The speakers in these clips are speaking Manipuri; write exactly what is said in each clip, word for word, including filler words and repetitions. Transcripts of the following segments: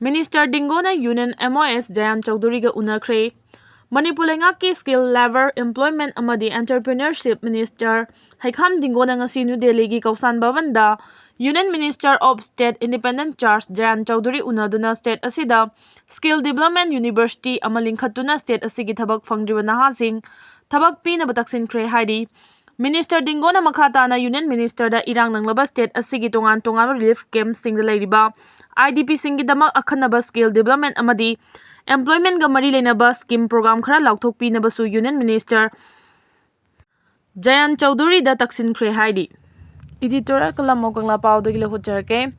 ꯃꯤꯅꯤꯁꯇꯔ ꯗꯤꯡꯒꯣꯅ ꯌꯨꯅꯤꯌꯟ ꯑꯦꯝ ꯑꯣ ꯑꯦꯁ ꯖꯌꯥꯟ ꯆꯧꯙꯨꯔꯤꯒ ꯎꯅꯈ꯭ꯔꯦ꯫ ꯃꯅꯤꯄꯨꯔ ꯂꯩꯉꯥꯛꯀꯤ ꯁ꯭ꯀꯤꯜ, ꯂꯦꯕꯔ, ꯑꯦꯝꯄ꯭ꯂꯣꯏꯃꯦꯟꯠ ꯑꯃꯗꯤ ꯑꯦꯟꯇꯔꯄ꯭ꯔꯤꯅꯔꯁꯤꯞ ꯃꯤꯅꯤꯁꯇꯔ ꯍꯩꯈꯥꯝ ꯗꯤꯡꯒꯣꯅ ꯉꯁꯤ ꯅ꯭ꯌꯨ ꯗꯦꯜꯂꯤꯒꯤ ꯀꯧꯁꯥꯟ ꯚꯕꯟꯗ Union Minister of State Independent Charge Jayant Chaudhary ꯎꯅꯗꯨꯅ ꯁ꯭ꯇꯦꯠ ꯑꯁꯤꯗ ꯁ꯭ꯀꯤꯜ ꯗꯤꯕ꯭ꯂꯞꯃꯦꯟꯠ ꯌꯨꯅꯤꯚꯔꯁꯤꯇꯤ ꯑꯃ ꯂꯤꯡꯈꯠꯇꯨꯅ ꯁ꯭ꯇꯦꯠ ꯑꯁꯤꯒꯤ ꯊꯕꯛ ꯐꯪꯗ꯭ꯔꯤꯕ ꯅꯍꯥꯁꯤꯡ ꯊꯕꯛ ꯄꯤꯅꯕ ꯇꯛꯁꯤꯟꯈ꯭ꯔꯦ ꯍꯥꯏꯔꯤ꯫ ꯃꯤꯅꯤꯁꯇꯔ ꯗꯤꯡꯒꯣꯅ ꯃꯈꯥ ꯇꯥꯅ ꯌꯨꯅꯤꯌꯟ ꯃꯤꯅꯤꯁꯇꯔꯗ ꯏꯔꯥꯡ ꯅꯪꯂꯕ ꯁ꯭ꯇꯦꯠ ꯑꯁꯤꯒꯤ ꯇꯣꯉꯥꯟ ꯇꯣꯉꯥꯟꯕ ꯔꯤꯂꯤꯐ ꯀꯦꯝꯞꯁꯤꯡꯗ ꯂꯩꯔꯤꯕ ꯑꯥꯏ ꯗꯤ ꯄꯤꯁꯤꯡꯒꯤꯗꯃꯛ ꯑꯈꯟꯅꯕ ꯁ꯭ꯀꯤꯜ ꯗꯤꯕ꯭ꯂꯞꯃꯦꯟꯠ ꯑꯃꯗꯤ ꯑꯦꯝꯄ꯭ꯂꯣꯏꯃꯦꯟꯠꯒ ꯃꯔꯤ ꯂꯩꯅꯕ ꯁ꯭ꯀꯤꯝ ꯄ꯭ꯔꯣꯒ꯭ꯔꯥꯝ ꯈꯔ ꯂꯥꯎꯊꯣꯛꯄꯤꯅꯕꯁꯨ ꯌꯨꯅꯤꯌꯟ ꯃꯤꯅꯤꯁꯇꯔ ꯖꯌꯥꯟ ꯆꯧꯙꯨꯔꯤꯗ ꯇꯛꯁꯤꯟꯈ꯭ꯔꯦ ꯍꯥꯏꯔꯤ꯫ ꯏꯗꯤꯇꯣꯔ ꯀꯂꯝ ꯀꯪꯂꯥ ꯄꯥꯎꯗꯒꯤ ꯂꯧꯈꯠꯆꯔꯛꯀꯦ꯫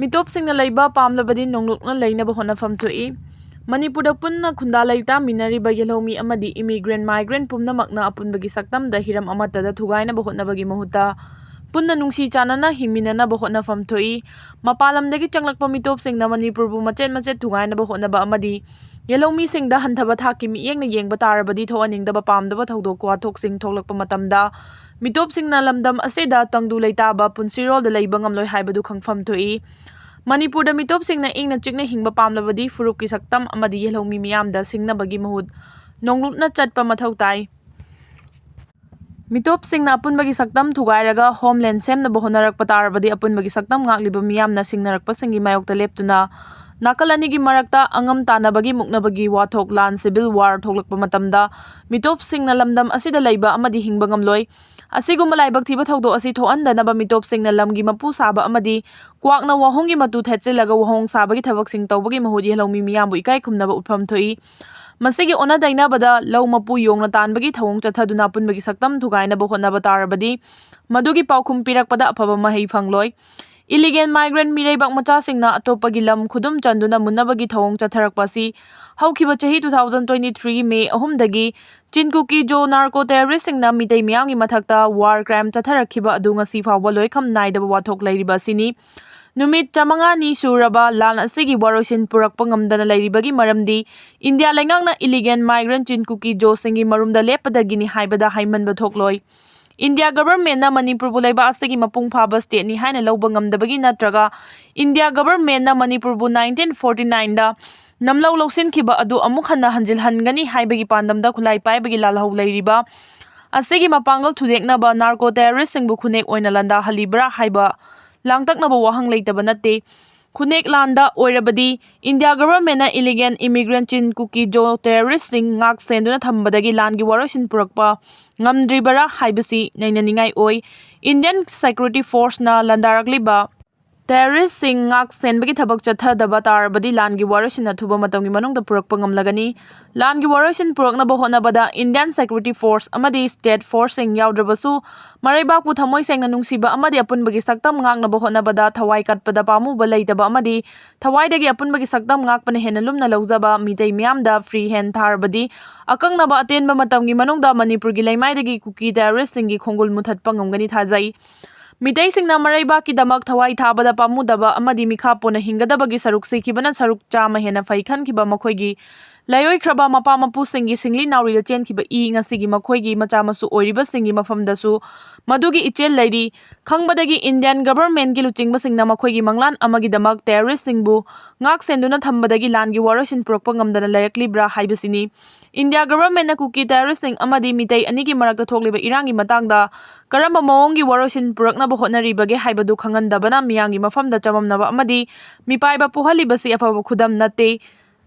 ꯃꯤꯇꯣꯞꯁꯤꯡꯅ ꯂꯩꯕ ꯄꯥꯝꯂꯕꯗꯤ ꯅꯣꯡꯂꯨꯛꯅ ꯂꯩꯅꯕ ꯍꯣꯠꯅꯐꯝ ꯊꯣꯛꯏ꯫ ꯃꯅꯤꯄꯨꯔꯗ ꯄꯨꯟꯅ ꯈꯨꯟꯗꯥ ꯂꯩꯇꯥꯃꯤꯟꯅꯔꯤꯕ ꯌꯦꯜꯍꯧꯃꯤ ꯑꯃꯗꯤ ꯏꯃꯤꯒ꯭ꯔꯦꯟ ꯃꯥꯏꯒ꯭ꯔꯦꯟ ꯄꯨꯝꯅꯃꯛꯅ ꯑꯄꯨꯟꯕꯒꯤ ꯁꯛꯇꯝꯗ ꯍꯤꯔꯝ ꯑꯃꯠꯇꯗ ꯊꯨꯒꯥꯏꯅꯕ ꯍꯣꯠꯅꯕꯒꯤ ꯃꯍꯨꯠꯇ ꯄꯨꯟꯅ ꯅꯨꯡꯁꯤ ꯆꯥꯟꯅꯅ ꯍꯤꯡꯃꯤꯟꯅꯅꯕ ꯍꯣꯠꯅꯐꯝ ꯊꯣꯛꯏ꯫ ꯃꯄꯥꯟ ꯂꯝꯗꯒꯤ ꯆꯪꯂꯛꯄ ꯃꯤꯇꯣꯞꯁꯤꯡꯅ ꯃꯅꯤꯄꯨꯔꯕꯨ ꯃꯆꯦꯠ ꯃꯆꯦꯠ ꯊꯨꯒꯥꯏꯅꯕ ꯍꯣꯠꯅꯕ ꯑꯃꯗꯤ ꯌꯦꯜꯍꯧꯃꯤꯁꯤꯡꯗ ꯍꯟꯊꯕ ꯊꯥꯛꯀꯤ ꯃꯤꯠꯌꯦꯡꯅ ꯌꯦꯡꯕ ꯇꯥꯔꯕꯗꯤ ꯊꯣꯛꯍꯟꯅꯤꯡꯗꯕ ꯄꯥꯝꯗꯕ ꯊꯧꯗꯣꯛ ꯋꯥꯊꯣꯛꯁꯤꯡ ꯊꯣꯛꯂꯛꯄ ꯃꯇꯝꯗ ꯃꯤꯇꯣꯞꯁꯤꯡꯅ ꯂꯝꯗꯝ ꯑꯁꯤꯗ ꯇꯪꯗꯨ ꯂꯩꯇꯥꯕ ꯄꯨꯟꯁꯤꯔꯣꯜꯗ ꯂꯩꯕ ꯉꯝꯂꯣꯏ ꯍꯥꯏꯕꯗꯨ ꯈꯪꯐꯝ ꯊꯣꯛꯏ꯫ ꯃꯅꯤꯄꯨꯔꯗ ꯃꯤꯇꯣꯞꯁꯤꯡꯅ ꯏꯪꯅ ꯆꯤꯛꯅ ꯍꯤꯡꯕ ꯄꯥꯝꯂꯕꯗꯤ ꯐꯨꯔꯨꯞꯀꯤ ꯁꯛꯇꯝ ꯑꯃꯗꯤ ꯌꯦꯜꯍꯧꯃꯤ ꯃꯤꯌꯥꯝꯗ ꯁꯤꯡꯅꯕꯒꯤ ꯃꯍꯨꯠ ꯅꯣꯡꯂꯨꯛꯅ ꯆꯠꯄ ꯃꯊꯧ ꯇꯥꯏ꯫ ꯃꯤꯇꯣꯞꯁꯤꯡꯅ ꯑꯄꯨꯟꯕꯒꯤ ꯁꯛꯇꯝ ꯊꯨꯒꯥꯏꯔꯒ ꯍꯣꯝꯂꯦꯟ ꯁꯦꯝꯅꯕ ꯍꯣꯠꯅꯔꯛꯄ ꯇꯥꯔꯕꯗꯤ ꯑꯄꯨꯟꯕꯒꯤ ꯁꯛꯇꯝ ꯉꯥꯛꯂꯤꯕ ꯃꯤꯌꯥꯝꯅ ꯁꯤꯡꯅꯔꯛꯄꯁꯤꯡꯒꯤ ꯃꯥꯌꯣꯛꯇ ꯂꯦꯞꯇꯨꯅ ꯅꯥꯀꯜ ꯑꯅꯤꯒꯤ ꯃꯔꯛꯇ ꯑꯉꯝ ꯇꯥꯟꯅꯕꯒꯤ ꯃꯨꯛꯅꯕꯒꯤ ꯋꯥꯊꯣꯛ, ꯂꯥꯟ, ꯁꯤꯚꯤꯜ ꯋꯥꯔ ꯊꯣꯛꯂꯛꯄ ꯃꯇꯝꯗ ꯃꯤꯇꯣꯞꯁꯤꯡꯅ ꯂꯝꯗꯝ ꯑꯁꯤꯗ ꯂꯩꯕ ꯑꯃꯗꯤ ꯍꯤꯡꯕ ꯉꯝꯂꯣꯏ꯫ ꯑꯁꯤꯒꯨꯝꯕ ꯂꯥꯏꯕꯛ ꯊꯤꯕ ꯊꯧꯗꯣꯛ ꯑꯁꯤ ꯊꯣꯛꯍꯟꯗꯅꯕ ꯃꯤꯇꯣꯞꯁꯤꯡꯅ ꯂꯝꯒꯤ ꯃꯄꯨ ꯁꯥꯕ ꯑꯃꯗꯤ ꯀ꯭ꯋꯥꯛꯅ ꯋꯥꯍꯣꯡꯒꯤ ꯃꯇꯨ ꯊꯦꯠꯆꯤꯜꯂꯒ ꯋꯥꯍꯣꯡ ꯁꯥꯕꯒꯤ ꯊꯕꯛꯁꯤꯡ ꯇꯧꯕꯒꯤ ꯃꯍꯨꯠ ꯌꯦꯜꯍꯧꯃꯤ ꯃꯤꯌꯥꯝꯕꯨ ꯏꯀꯥꯏ ꯈꯨꯝꯅꯕ ꯎꯠꯐꯝ ꯊꯣꯛꯏ꯫ ꯃꯁꯤꯒꯤ ꯑꯣꯟꯅ ꯇꯩꯅꯕꯗ ꯂꯧ ꯃꯄꯨ ꯌꯣꯡꯅ ꯇꯥꯟꯕꯒꯤ ꯊꯧꯑꯣꯡ ꯆꯠꯊꯗꯨꯅ ꯑꯄꯨꯟꯕꯒꯤ ꯁꯛꯇꯝ ꯊꯨꯒꯥꯏꯅꯕ ꯍꯣꯠꯅꯕ ꯇꯥꯔꯕꯗꯤ ꯃꯗꯨꯒꯤ ꯄꯥꯎꯈꯨꯝ ꯄꯤꯔꯛꯄꯗ ꯑꯐꯕ ꯃꯍꯩ ꯐꯪꯂꯣꯏ꯫ ꯏꯂꯤꯒꯦꯟ ꯃꯥꯏꯒ꯭ꯔꯦꯟ ꯃꯤꯔꯩꯕꯥꯛ ꯃꯆꯥꯁꯤꯡꯅ ꯑꯇꯣꯞꯄꯒꯤ ꯂꯝ ꯈꯨꯗꯨꯝ ꯆꯟꯗꯨꯅ ꯃꯨꯟꯅꯕꯒꯤ ꯊꯧꯑꯣꯡ ꯆꯠꯊꯔꯛꯄ ꯑꯁꯤ ꯍꯧꯈꯤꯕ ꯆꯍꯤ two thousand twenty three ꯒꯤ ꯃꯦ ꯑꯍꯨꯝꯗꯒꯤ ꯆꯤꯟ ꯀꯨꯀꯤ ꯖꯣ ꯅꯥꯔꯀꯣ ꯇꯦꯔꯣꯔꯤꯁ꯭ꯠꯁꯤꯡꯅ ꯃꯤꯇꯩ ꯃꯤꯌꯥꯝꯒꯤ ꯃꯊꯛꯇ ꯋꯥꯔ ꯀ꯭ꯔꯥꯏꯝ ꯆꯠꯊꯔꯛꯈꯤꯕ ꯑꯗꯨ ꯉꯁꯤ ꯐꯥꯎꯕ ꯂꯣꯏꯈꯝ ꯅꯥꯏꯗꯕ ꯋꯥꯊꯣꯛ ꯂꯩꯔꯤꯕ ꯑꯁꯤꯅꯤ꯫ ꯅꯨꯃꯤꯠ ꯆꯥꯃꯉꯥꯅꯤ ꯁꯨꯔꯕ ꯂꯥꯟ ꯑꯁꯤꯒꯤ ꯋꯥꯔꯣꯏꯁꯤꯟ ꯄꯨꯔꯛꯄ ꯉꯝꯗꯅ ꯂꯩꯔꯤꯕꯒꯤ ꯃꯔꯝꯗꯤ ꯏꯟꯗꯤꯌꯥ ꯂꯩꯉꯥꯛꯅ ꯏꯂꯤꯒꯦꯟ ꯃꯥꯏꯒ꯭ꯔꯦꯟ ꯆꯤꯟ ꯀꯨꯀꯤ ꯖꯣꯁꯤꯡꯒꯤ ꯃꯔꯨꯝꯗ ꯂꯦꯞꯄꯗꯒꯤꯅꯤ ꯍꯥꯏꯕꯗ ꯍꯥꯏꯃꯟꯕ ꯊꯣꯛꯂꯣꯏ꯫ ꯏꯟꯗꯤꯌꯥ ꯒꯚꯔꯟꯃꯦꯟꯠꯅ ꯃꯅꯤꯄꯨꯔꯕꯨ ꯂꯩꯕꯥꯛ ꯑꯁꯤꯒꯤ ꯃꯄꯨꯡ ꯐꯥꯕ ꯁ꯭ꯇꯦꯠꯅꯤ ꯍꯥꯏꯅ ꯂꯧꯕ ꯉꯝꯗꯕꯒꯤ ꯅꯠꯇ꯭ꯔꯒ ꯏꯟꯗꯤꯌꯥ ꯒꯚꯔꯟꯃꯦꯟꯠꯅ ꯃꯅꯤꯄꯨꯔꯕꯨ ꯅꯥꯏꯟꯇꯤꯟ ꯐꯣꯔꯇꯤ ꯅꯥꯏꯟꯗ ꯅꯝꯂꯧ ꯂꯧꯁꯤꯟꯈꯤꯕ ꯑꯗꯨ ꯑꯃꯨꯛ ꯍꯟꯅ ꯍꯟꯖꯤꯜꯍꯟꯒꯅꯤ ꯍꯥꯏꯕꯒꯤ ꯄꯥꯟꯗꯝꯗ ꯈꯨꯠꯂꯥꯏ ꯄꯥꯏꯕꯒꯤ ꯂꯥꯜꯍꯧ ꯂꯩꯔꯤꯕ ꯑꯁꯤꯒꯤ ꯃꯄꯥꯡꯒꯜ ꯊꯨꯗꯦꯛꯅꯕ ꯅꯥꯔꯀꯣ ꯇꯦꯔꯣꯔꯤꯁ꯭ꯠꯁꯤꯡꯕꯨ ꯈꯨꯟꯅꯦꯛ ꯑꯣꯏꯅ ꯂꯥꯟꯗꯥꯍꯜꯂꯤꯕ꯭ꯔꯥ ꯍꯥꯏꯕ ꯂꯥꯡꯇꯛꯅꯕ ꯋꯥꯍꯪ ꯂꯩꯇꯕ ꯅꯠꯇꯦ꯫ ꯈꯨꯟꯅꯦꯛ ꯂꯥꯟꯗ ꯑꯣꯏꯔꯕꯗꯤ ꯏꯟꯗꯤꯌꯥ ꯒꯚꯔꯟꯃꯦꯟꯠꯅ ꯏꯂꯤꯒꯦꯜ ꯏꯃꯤꯒ꯭ꯔꯦꯟꯠ ꯆꯤꯟ ꯀꯨꯀꯤ ꯖꯣ ꯇꯦꯔꯣꯔꯤꯁ꯭ꯠꯁꯤꯡ ꯉꯥꯛ ꯁꯦꯟꯗꯨꯅ ꯊꯝꯕꯗꯒꯤ ꯂꯥꯟꯒꯤ ꯋꯥꯔꯣꯏꯁꯤꯟ ꯄꯨꯔꯛꯄ ꯉꯝꯗ꯭ꯔꯤꯕꯔꯥ ꯍꯥꯏꯕꯁꯤ ꯅꯩꯅꯅꯤꯡꯉꯥꯏ ꯑꯣꯏ꯫ ꯏꯟꯗꯤꯌꯥꯟ ꯁꯦꯀ꯭ꯌꯨꯔꯤꯇꯤ ꯐꯣꯔꯁꯅ ꯂꯥꯟꯗꯥꯔꯛꯂꯤꯕ ꯇꯦꯔꯣꯔꯤꯁ꯭ꯠꯁꯤꯡ ꯉꯥꯛ ꯁꯦꯟꯕꯒꯤ ꯊꯕꯛ ꯆꯠꯊꯗꯕ ꯇꯥꯔꯕꯗꯤ ꯂꯥꯟꯒꯤ ꯋꯥꯔꯣꯏꯁꯤꯟ ꯑꯊꯨꯕ ꯃꯇꯝꯒꯤ ꯃꯅꯨꯡꯗ ꯄꯨꯔꯛꯄ ꯉꯝꯂꯒꯅꯤ꯫ ꯂꯥꯟꯒꯤ ꯋꯥꯔꯣꯏꯁꯤꯟ ꯄꯨꯔꯛꯅꯕ ꯍꯣꯠꯅꯕꯗ ꯏꯟꯗꯤꯌꯥꯟ ꯁꯦꯀ꯭ꯌꯨꯔꯤꯇꯤ ꯐꯣꯔꯁ ꯑꯃꯗꯤ ꯁ꯭ꯇꯦꯠ ꯐꯣꯔꯁꯁꯤꯡ ꯌꯥꯎꯗ꯭ꯔꯕꯁꯨ ꯃꯔꯩꯕꯥꯛꯄꯨ ꯊꯃꯣꯏ ꯁꯦꯡꯅ ꯅꯨꯡꯁꯤꯕ ꯑꯃꯗꯤ ꯑꯄꯨꯟꯕꯒꯤ ꯁꯛꯇꯝ ꯉꯥꯛꯅꯕ ꯍꯣꯠꯅꯕꯗ ꯊꯋꯥꯏ ꯀꯠꯄꯗ ꯄꯥꯝꯃꯨꯕ ꯂꯩꯇꯕ ꯑꯃꯗꯤ ꯊꯋꯥꯏꯗꯒꯤ ꯑꯄꯨꯟꯕꯒꯤ ꯁꯛꯇꯝ ꯉꯥꯛꯄꯅ ꯍꯦꯟꯅ ꯂꯨꯝꯅ ꯂꯧꯖꯕ ꯃꯤꯇꯩ ꯃꯤꯌꯥꯝꯗ ꯐ꯭ꯔꯤ ꯍꯦꯟ ꯊꯥꯔꯕꯗꯤ ꯑꯀꯛꯅꯕ ꯑꯇꯦꯟꯕ ꯃꯇꯝꯒꯤ ꯃꯅꯨꯡꯗ ꯃꯅꯤꯄꯨꯔꯒꯤ ꯂꯩꯃꯥꯏꯗꯒꯤ ꯀꯨꯀꯤ ꯇꯦꯔꯣꯔꯤꯁ꯭ꯠꯁꯤꯡꯒꯤ ꯈꯣꯡꯒꯨꯜ ꯃꯨꯊꯠꯄ ꯉꯝꯒꯅꯤ ꯊꯥꯖꯩ꯫ ꯃꯤꯇꯩꯁꯤꯡꯅ ꯃꯔꯩꯕꯥꯛꯀꯤꯗꯃꯛ ꯊꯋꯥꯏ ꯊꯥꯕꯗ ꯄꯥꯝꯃꯨꯗꯕ ꯑꯃꯗꯤ ꯃꯤꯈꯥ ꯄꯣꯟꯅ ꯍꯤꯡꯒꯗꯕꯒꯤ ꯁꯔꯨꯛ ꯁꯤꯈꯤꯕꯅ ꯁꯔꯨꯛ ꯆꯥꯝꯃ ꯍꯦꯟꯅ ꯐꯩ ꯈꯟꯈꯤꯕ ꯃꯈꯣꯏꯒꯤ ꯂꯥꯏꯑꯣꯏꯈ꯭ꯔꯕ ꯃꯄꯥ ꯃꯄꯨꯁꯤꯡꯒꯤ ꯁꯤꯡꯂꯤ ꯅꯥꯎꯔꯤꯗ ꯆꯦꯟꯈꯤꯕ ꯏ ꯉꯁꯤꯒꯤ ꯃꯈꯣꯏꯒꯤ ꯃꯆꯥ ꯃꯁꯨ ꯑꯣꯏꯔꯤꯕꯁꯤꯡꯒꯤ ꯃꯐꯝꯗꯁꯨ ꯃꯗꯨꯒꯤ ꯏꯆꯦꯜ ꯂꯩꯔꯤ ꯈꯪꯕꯗꯒꯤ ꯏꯟꯗꯤꯌꯥꯟ ꯒꯚꯔꯟꯃꯦꯟꯠꯀꯤ ꯂꯨꯆꯤꯡꯕꯁꯤꯡꯅ ꯃꯈꯣꯏꯒꯤ ꯃꯪꯂꯥꯟ ꯑꯃꯒꯤꯗꯃꯛ ꯇꯦꯔꯣꯔꯤꯁ꯭ꯠꯁꯤꯡꯕꯨ ꯉꯥꯛ ꯁꯦꯟꯗꯨꯅ ꯊꯝꯕꯗꯒꯤ ꯂꯥꯟꯒꯤ ꯋꯥꯔꯣꯏꯁꯤꯟ ꯄꯨꯔꯛꯄ ꯉꯝꯗꯅ ꯂꯩꯔꯛꯂꯤꯕ꯭ꯔꯥ ꯍꯥꯏꯕꯁꯤꯅꯤ꯫ ꯏꯟꯗꯤꯌꯥ ꯒꯚꯔꯟꯃꯦꯟꯠꯅ ꯀꯨꯀꯤ ꯇꯦꯔꯣꯔꯤꯁ꯭ꯠꯁꯤꯡ ꯑꯃꯗꯤ ꯃꯤꯇꯩ ꯑꯅꯤꯒꯤ ꯃꯔꯛꯇ ꯊꯣꯛꯂꯤꯕ ꯏꯔꯥꯡꯒꯤ ꯃꯇꯥꯡꯗ ꯀꯔꯝꯕ ꯃꯑꯣꯡꯒꯤ ꯋꯥꯔꯣꯏꯁꯤꯟ ꯄꯨꯔꯛꯅꯕ ꯍꯣꯠꯅꯔꯤꯕꯒꯦ ꯍꯥꯏꯕꯗꯨ ꯈꯪꯍꯟꯗꯕꯅ ꯃꯤꯌꯥꯝꯒꯤ ꯃꯐꯝꯗ ꯆꯃꯝꯅꯕ ꯑꯃꯗꯤ ꯃꯤꯄꯥꯏꯕ ꯄꯣꯛꯍꯜꯂꯤꯕꯁꯤ ꯑꯐꯕ ꯈꯨꯗꯝ ꯅꯠꯇꯦ꯫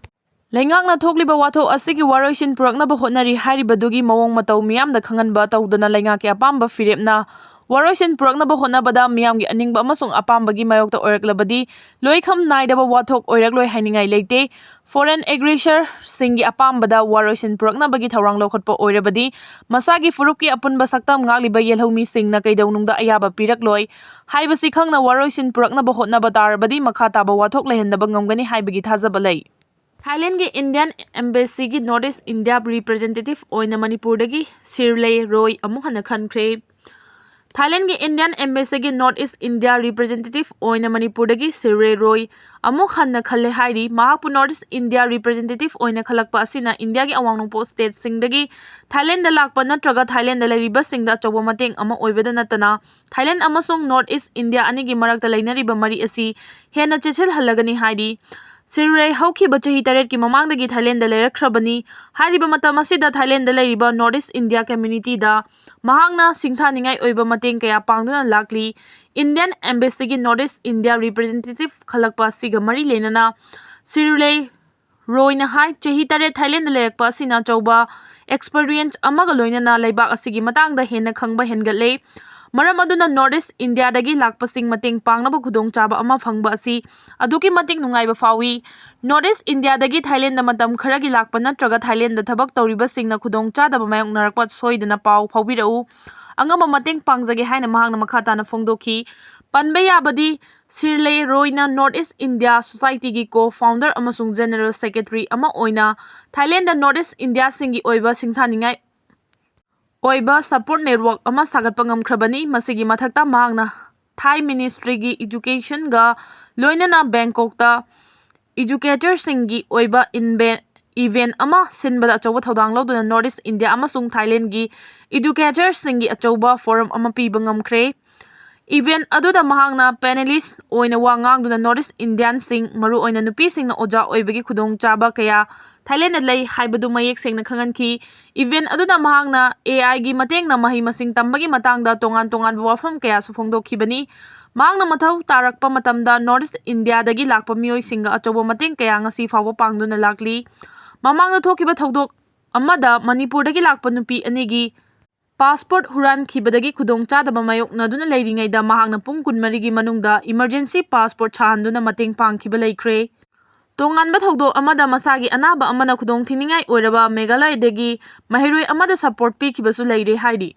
ꯂꯩꯉꯥꯛꯅ ꯊꯣꯛꯂꯤꯕ ꯋꯥꯊꯣꯛ ꯑꯁꯤꯒꯤ ꯋꯥꯔꯣꯏꯁꯤꯟ ꯄꯨꯔꯛꯅꯕ ꯍꯣꯠꯅꯔꯤ ꯍꯥꯏꯔꯤꯕꯗꯨꯒꯤ ꯃꯑꯣꯡ ꯃꯇꯧ ꯃꯤꯌꯥꯝꯗ ꯈꯪꯍꯟꯕ ꯇꯧꯗꯅ ꯂꯩꯉꯥꯛꯀꯤ ꯑꯄꯥꯝꯕ ꯐꯤꯔꯦꯞꯅ ꯋꯥꯔꯣꯏꯁꯤꯟ ꯄꯨꯔꯛꯅꯕ ꯍꯣꯠꯅꯕꯗ ꯃꯤꯌꯥꯝꯒꯤ ꯑꯅꯤꯡꯕ ꯑꯃꯁꯨꯡ ꯑꯄꯥꯝꯕꯒꯤ ꯃꯥꯌꯣꯛꯇ ꯑꯣꯏꯔꯛꯂꯕꯗꯤ ꯂꯣꯏꯈꯝ ꯅꯥꯏꯗꯕ ꯋꯥꯊꯣꯛ ꯑꯣꯏꯔꯛꯂꯣꯏ ꯍꯥꯏꯅꯤꯡꯉꯥꯏ ꯂꯩꯇꯦ꯫ ꯐꯣꯔꯦꯟ ꯑꯦꯒ꯭ꯔꯦꯁꯔꯁꯤꯡꯒꯤ ꯑꯄꯥꯝꯕꯗ ꯋꯥꯔꯣꯏꯁꯤꯟ ꯄꯨꯔꯛꯅꯕꯒꯤ ꯊꯧꯔꯥꯡ ꯂꯧꯈꯠꯄ ꯑꯣꯏꯔꯕꯗꯤ ꯃꯁꯥꯒꯤ ꯐꯨꯔꯨꯞꯀꯤ ꯑꯄꯨꯟꯕ ꯁꯛꯇꯝ ꯉꯥꯛꯂꯤꯕ ꯌꯦꯜꯍꯧꯃꯤꯁꯤꯡꯅ ꯀꯩꯗꯧꯅꯨꯡꯗ ꯑꯌꯥꯕ ꯄꯤꯔꯛꯂꯣꯏ ꯍꯥꯏꯕꯁꯤ ꯈꯪꯅ ꯋꯥꯔꯣꯏꯁꯤꯟ ꯄꯨꯔꯛꯅꯕ ꯍꯣꯠꯅꯕ ꯇꯥꯔꯕꯗꯤ ꯃꯈꯥ ꯇꯥꯕ ꯋꯥꯊꯣꯛ ꯂꯩꯍꯟꯗꯕ ꯉꯝꯒꯅꯤ ꯍꯥꯏꯕꯒꯤ ꯊꯥꯖꯕ ꯂꯩ꯫ ꯊꯥꯏꯂꯦꯟꯒꯤ ꯏꯟꯗꯤꯌꯥꯟ ꯑꯦꯝꯕꯦꯁꯤꯒꯤ ꯅꯣꯔꯠ ꯏꯁ ꯏꯟꯗꯤꯌꯥ ꯔꯤꯄ꯭ꯔꯖꯦꯟꯇꯦꯇꯤꯚ ꯑꯣꯏꯅ ꯃꯅꯤꯄꯨꯔꯗꯒꯤ ꯁꯤꯔꯂꯦ ꯔꯣꯏ ꯑꯃꯨꯛ ꯍꯟꯅ ꯈꯟꯈ꯭ꯔꯦ꯫ ꯊꯥꯏꯂꯦꯟꯒꯤ ꯏꯟꯗꯤꯌꯟ ꯑꯦꯝꯕꯦꯁꯤꯒꯤ ꯅꯣꯔꯠ ꯏꯁ ꯏꯟꯗꯤꯌꯥ ꯔꯤꯄ꯭ꯔꯖꯦꯟꯇꯦꯇꯤꯚ ꯑꯣꯏꯅ ꯃꯅꯤꯄꯨꯔꯗꯒꯤ ꯁꯤꯔꯨꯂꯦ ꯔꯣꯏ ꯑꯃꯨꯛ ꯍꯟꯅ ꯈꯜꯂꯦ ꯍꯥꯏꯔꯤ꯫ ꯃꯍꯥꯛꯄꯨ ꯅꯣꯔꯠ ꯏꯁ ꯏꯟꯗꯤꯌꯥ ꯔꯤꯄ꯭ꯔꯖꯦꯟꯇꯦꯇꯤꯚ ꯑꯣꯏꯅ ꯈꯜꯂꯛꯄ ꯑꯁꯤꯅ ꯏꯟꯗꯤꯌꯥꯒꯤ ꯑꯋꯥꯡ ꯅꯣꯡꯄꯣꯛ ꯁ꯭ꯇꯦꯠꯁꯤꯡꯗꯒꯤ ꯊꯥꯏꯂꯦꯟꯗ ꯂꯥꯛꯄ ꯅꯠꯇ꯭ꯔꯒ ꯊꯥꯏꯂꯦꯟꯗ ꯂꯩꯔꯤꯕꯁꯤꯡꯗ ꯑꯆꯧꯕ ꯃꯇꯦꯡ ꯑꯃ ꯑꯣꯏꯕꯗ ꯅꯠꯇꯅ, ꯊꯥꯏꯂꯦꯟ ꯑꯃꯁꯨꯡ ꯅꯣꯔꯠ ꯏꯁ ꯏꯟꯗꯤꯌꯥ ꯑꯅꯤꯒꯤ ꯃꯔꯛꯇ ꯂꯩꯅꯔꯤꯕ ꯃꯔꯤ ꯑꯁꯤ ꯍꯦꯟꯅ ꯆꯦꯠꯁꯤꯜꯍꯜꯂꯒꯅꯤ ꯍꯥꯏꯔꯤ꯫ ꯁꯤꯔꯨꯂꯦ ꯍꯧꯈꯤꯕ ꯆꯍꯤ ꯇꯔꯦꯠꯀꯤ ꯃꯃꯥꯡꯗꯒꯤ ꯊꯥꯏꯂꯦꯟꯗ ꯂꯩꯔꯛꯈ꯭ꯔꯕꯅꯤ꯫ ꯍꯥꯏꯔꯤꯕ ꯃꯇꯝ ꯑꯁꯤꯗ ꯊꯥꯏꯂꯦꯟꯗ ꯂꯩꯔꯤꯕ ꯅꯣꯔꯠ ꯏꯁ ꯏꯟꯗꯤꯌꯥ ꯀꯝꯃ꯭ꯌꯨꯅꯤꯇꯤꯗ ꯃꯍꯥꯛꯅ ꯁꯤꯡꯊꯥꯅꯤꯡꯉꯥꯏ ꯑꯣꯏꯕ ꯃꯇꯦꯡ ꯀꯌꯥ ꯄꯥꯡꯗꯨꯅ ꯂꯥꯛꯂꯤ꯫ ꯏꯟꯗꯤꯌꯟ ꯑꯦꯝꯕꯦꯁꯤꯒꯤ ꯅꯣꯔꯠ ꯏꯁ ꯏꯟꯗꯤꯌꯥ ꯔꯤꯄ꯭ꯔꯖꯦꯟꯇꯦꯇꯤꯚ ꯈꯜꯂꯛꯄ ꯑꯁꯤꯒ ꯃꯔꯤ ꯂꯩꯅꯅ ꯁꯤꯔꯨꯂꯦ ꯔꯣꯏꯅ ꯍꯥꯏ, ꯆꯍꯤ ꯇꯔꯦꯠ ꯊꯥꯏꯂꯦꯟꯗ ꯂꯩꯔꯛꯄ ꯑꯁꯤꯅ ꯑꯆꯧꯕ ꯑꯦꯛꯁꯄꯔꯤꯌꯦꯟꯁ ꯑꯃꯒ ꯂꯣꯏꯅꯅ ꯂꯩꯕꯥꯛ ꯑꯁꯤꯒꯤ ꯃꯇꯥꯡꯗ ꯍꯦꯟꯅ ꯈꯪꯕ ꯍꯦꯟꯒꯠꯂꯦ꯫ ꯃꯔꯝ ꯑꯗꯨꯅ ꯅꯣꯔꯠ ꯏꯁ ꯏꯟꯗꯤꯌꯥꯗꯒꯤ ꯂꯥꯛꯄꯁꯤꯡ ꯃꯇꯦꯡ ꯄꯥꯡꯅꯕ ꯈꯨꯗꯣꯡꯆꯥꯕ ꯑꯃ ꯐꯪꯕ ꯑꯁꯤ ꯑꯗꯨꯛꯀꯤ ꯃꯇꯤꯛ ꯅꯨꯡꯉꯥꯏꯕ ꯐꯥꯎꯏ꯫ ꯅꯣꯔꯠ ꯏꯁ ꯏꯟꯗꯤꯌꯥꯗꯒꯤ ꯊꯥꯏꯂꯦꯟꯗ ꯃꯇꯝ ꯈꯔꯒꯤ ꯂꯥꯛꯄ ꯅꯠꯇ꯭ꯔꯒ ꯊꯥꯏꯂꯦꯟꯗ ꯊꯕꯛ ꯇꯧꯔꯤꯕꯁꯤꯡꯅ ꯈꯨꯗꯣꯡꯆꯥꯗꯕ ꯃꯥꯌꯣꯛꯅꯔꯛꯄ ꯁꯣꯏꯗꯅ ꯄꯥꯎ ꯐꯥꯎꯕꯤꯔꯛꯎ꯫ ꯑꯉꯝꯕ ꯃꯇꯦꯡ ꯄꯥꯡꯖꯒꯦ ꯍꯥꯏꯅ ꯃꯍꯥꯛꯅ ꯃꯈꯥ ꯇꯥꯅ ꯐꯣꯡꯗꯣꯛꯈꯤ꯫ ꯄꯟꯕ ꯌꯥꯕꯗꯤ, ꯁꯤꯔꯨꯂꯦ ꯔꯣꯏꯅ ꯅꯣꯔꯠ ꯏꯁ ꯏꯟꯗꯤꯌꯥ ꯁꯣꯁꯥꯏꯇꯤꯒꯤ ꯀꯣ ꯐꯥꯎꯟꯗꯔ ꯑꯃꯁꯨꯡ ꯖꯦꯅꯔꯦꯜ ꯁꯦꯀ꯭ꯔꯦꯇꯔꯤ ꯑꯃ ꯑꯣꯏꯅ ꯊꯥꯏꯂꯦꯟꯗ ꯅꯣꯔꯠ ꯏꯁ ꯏꯟꯗꯤꯌꯥꯁꯤꯡꯒꯤ ꯑꯣꯏꯕ ꯁꯤꯡꯊꯥꯅꯤꯡꯉꯥꯏ ꯑꯣꯏꯕ ꯁꯄꯣꯔꯠ ꯅꯦꯠꯋꯥꯔꯛ ꯑꯃ ꯁꯥꯒꯠꯄ ꯉꯝꯈ꯭ꯔꯕꯅꯤ꯫ ꯃꯁꯤꯒꯤ ꯃꯊꯛꯇ ꯃꯍꯥꯛꯅ ꯊꯥꯏ ꯃꯤꯅꯤꯁꯇ꯭ꯔꯤꯒꯤ ꯏꯗꯨꯀꯦꯁꯟꯒ ꯂꯣꯏꯅꯅ ꯕꯦꯡꯀꯣꯛꯇ ꯏꯗꯨꯀꯦꯇꯔꯁꯤꯡꯒꯤ ꯑꯣꯏꯕ ꯏꯟꯚꯦ-, ꯏꯚꯦꯟ ꯑꯃ ꯁꯤꯟꯕꯗ ꯑꯆꯧꯕ ꯊꯧꯗꯥꯡ ꯂꯧꯗꯨꯅ ꯅꯣꯔꯠ ꯏꯁ ꯏꯟꯗꯤꯌꯥ ꯑꯃꯁꯨꯡ ꯊꯥꯏꯂꯦꯟꯒꯤ ꯏꯗꯨꯀꯦꯇꯔꯁꯤꯡꯒꯤ ꯑꯆꯧꯕ ꯐꯣꯔꯝ ꯑꯃ ꯄꯤꯕ ꯉꯝꯈ꯭ꯔꯦ꯫ ꯏꯚꯦꯟ ꯑꯗꯨꯗ ꯃꯍꯥꯛꯅ ꯄꯦꯅꯦꯂꯤꯁ ꯑꯣꯏꯅ ꯋꯥ ꯉꯥꯡꯗꯨꯅ ꯅꯣꯔꯠ ꯏꯁ ꯏꯟꯗꯤꯌꯥꯟꯁꯤꯡ, ꯃꯔꯨꯑꯣꯏꯅ ꯅꯨꯄꯤꯁꯤꯡꯅ ꯑꯣꯖꯥ ꯑꯣꯏꯕꯒꯤ ꯈꯨꯗꯣꯡꯆꯥꯕ ꯀꯌꯥ ꯊꯥꯏꯂꯦꯟꯗ ꯂꯩ ꯍꯥꯏꯕꯗꯨ ꯃꯌꯦꯛ ꯁꯦꯡꯅ ꯈꯪꯍꯟꯈꯤ꯫ ꯏꯚꯦꯟ ꯑꯗꯨꯗ ꯃꯍꯥꯛꯅ ꯑꯦ ꯑꯥꯏꯒꯤ ꯃꯇꯦꯡꯅ ꯃꯍꯩ ꯃꯁꯤꯡ ꯇꯝꯕꯒꯤ ꯃꯇꯥꯡꯗ ꯇꯣꯉꯥꯟ ꯇꯣꯉꯥꯟꯕ ꯋꯥꯐꯝ ꯀꯌꯥꯁꯨ ꯐꯣꯡꯗꯣꯛꯈꯤꯕꯅꯤ꯫ ꯃꯍꯥꯛꯅ ꯃꯊꯧ ꯇꯥꯔꯛꯄ ꯃꯇꯝꯗ ꯅꯣꯔꯠ ꯏꯁ ꯏꯟꯗꯤꯌꯥꯗꯒꯤ ꯂꯥꯛꯄ ꯃꯤꯑꯣꯏꯁꯤꯡꯒ ꯑꯆꯧꯕ ꯃꯇꯦꯡ ꯀꯌꯥ ꯉꯁꯤ ꯐꯥꯎꯕ ꯄꯥꯡꯗꯨꯅ ꯂꯥꯛꯂꯤ꯫ ꯃꯃꯥꯡꯗ ꯊꯣꯛꯈꯤꯕ ꯊꯧꯗꯣꯛ ꯑꯃꯗ ꯃꯅꯤꯄꯨꯔꯗꯒꯤ ꯂꯥꯛꯄ ꯅꯨꯄꯤ ꯑꯅꯤꯒꯤ ꯄꯥꯁꯄꯣꯔꯠ ꯍꯨꯔꯥꯟꯈꯤꯕꯗꯒꯤ ꯈꯨꯗꯣꯡꯆꯥꯗꯕ ꯃꯥꯌꯣꯛꯅꯗꯨꯅ ꯂꯩꯔꯤꯉꯩꯗ ꯃꯍꯥꯛꯅ ꯄꯨꯡ ꯀꯨꯟꯃꯔꯤꯒꯤ ꯃꯅꯨꯡꯗ ꯏꯃꯔꯖꯦꯟꯁꯤ ꯄꯥꯁꯄꯣꯔꯠ ꯁꯥꯍꯟꯗꯨꯅ ꯃꯇꯦꯡ ꯄꯥꯡꯈꯤꯕ ꯂꯩꯈ꯭ꯔꯦ꯫ ꯇꯣꯉꯥꯟꯕ ꯊꯧꯗꯣꯛ ꯑꯃꯗ ꯃꯁꯥꯒꯤ ꯑꯅꯥꯕ ꯑꯃꯅ ꯈꯨꯗꯣꯡꯊꯤꯅꯤꯡꯉꯥꯏ ꯑꯣꯏꯔꯕ ꯃꯦꯘꯥꯂꯌꯗꯒꯤ ꯃꯍꯩꯔꯣꯏ ꯑꯃꯗ ꯁꯄꯣꯔꯠ ꯄꯤꯈꯤꯕꯁꯨ ꯂꯩꯔꯦ ꯍꯥꯏꯔꯤ꯫